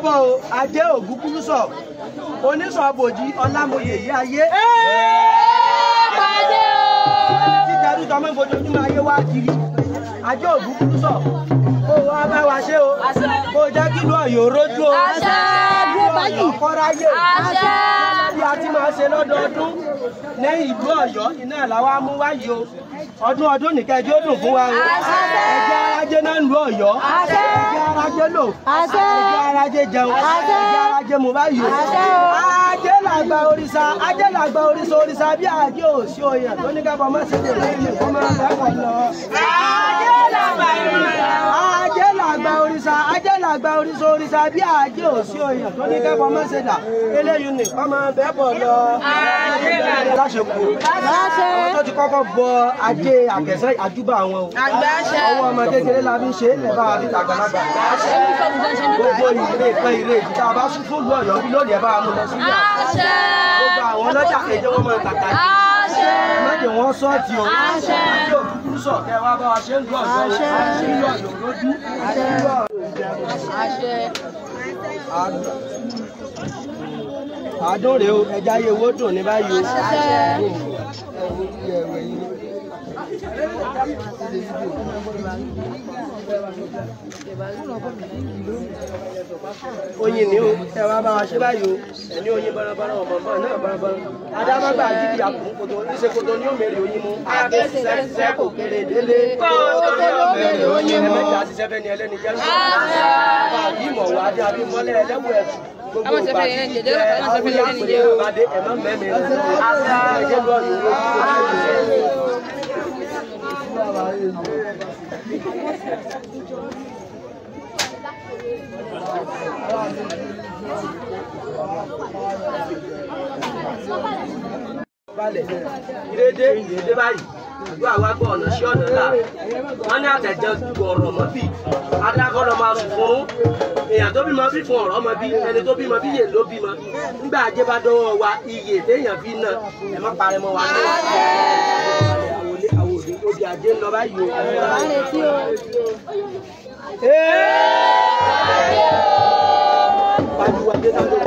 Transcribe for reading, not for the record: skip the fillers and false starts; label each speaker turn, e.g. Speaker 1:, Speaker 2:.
Speaker 1: bọ̀ o, Ajé Ògúngúnnísọ̀, onísọ̀ bòjì Ọlámoyè yí ayé. Títẹrú tọmọ ìfojoojúmọ́ ayé wá kiri. Ajé Ògúngúnnísọ̀, kó wá bá wa ṣe o, kó jẹ́ kí ìlú Ọ̀yọ́ rójú o. Ọkọ́ráyè bí a ti máa ṣe lọ́dọọdún lẹ́yìn ìlú Ọ̀yọ́ iná làwa mú wáyé o. Ọdún ọdún nìkan ẹjọ́ dùn fún wa o. Ẹjẹ́ arájé náà ń lu Ọ̀yọ́. Ẹjẹ́ arájé lò. Ẹjẹ́ arájé jẹun. Ẹjẹ́ arájé mú báyìí o. Ajé làgbà òrìṣà, ajé làgbà òrìṣà, òrìṣà bí ajé ò sí oyè tó ní kábọ̀ má ṣe lè lẹ́yìn kó máa lẹ́kọ̀ọ́ lọ. Ajé làgbà òrìṣà, ajé làgbà òrìṣà, ajé làgbà òrìṣà, òrìṣà bí ajé ò sí oyè tó ní kábọ̀ má ṣe dà. Eléyìí ni kọ́ máa bẹ́ bọ̀ lọ. Láṣepọ̀ àwọn tó ti kọ́kọ́ bọ ajé àkẹ́sẹ́ àjúbà wọn o. Ọwọ́ ọmọ kékeré la fi ń ṣe é lẹ́bàá àbí tàgbàlagbà. Gbogbo ìrè kan ìrè ìdí tá a bá sún fún ìlú Ọ̀yọ́ bí lónìí ẹ bá mú lọ sílẹ̀. Gbogbo àwọn ọlọ́jà kejì wọn máa tàkà yìí. Má jẹ́ wọ́n sọ́ọ̀tì o. Ajé Ògúngúnnísọ̀ kẹ́ wá bá wa ṣe ń lu Ọ̀yọ́ o. Ìlú Ọ̀yọ́ lójú. Àádùn rèé o, ẹja ayé owó dùn ní báyìí o. Oyin ni o, ẹ wá bá wa ṣe báyìí o, ẹni oyin bọ́nabọ́nà ọ̀bọ̀nbọ̀n náà bọ́nabọ́nà. Adámágbà jíjì àkùn kòtò oníṣe kòtò ní òmèrè oyin mu. Ṣiṣẹ́ kò kéré délé. Kòtò ní òmèrè oyin mu. Ẹ̀mẹ́ta ṣiṣẹ́ fẹ́ ni ẹlẹ́ni jẹ́ sọ. Bàbí ìmọ̀ wá dé àbí mọ́lẹ̀ ẹlẹ́wọ̀ ẹ̀tù. Gbogbo ìgbà tí jẹ́ àwùjọ àpèrè àbádé ẹ̀mọ́ mẹ́mi rẹ̀. Ẹ̀jẹ̀ lọ́ọ̀ yòówó. Balẹ̀ ìrédé ìrédé báyìí àdúrà wa gbọ́ ọ̀nà sí ọ̀nà là wọ́n ní àtẹ̀jẹ́ ọ̀rọ̀ mọ́ bí adákọ́lọ́ máa sùn fún èèyàn tó bímọ bí fún ọ̀rọ̀ ọmọ bí ẹni tó bímọ bí yè ló bímọ nígbà ajé bá dọ́wọ́ wa iye téèyàn fi ná ẹ̀ má parẹ́ mọ́ wa ní àwọn òde òde ajé ń lọ báyìí o. Pariwo ajé náà ló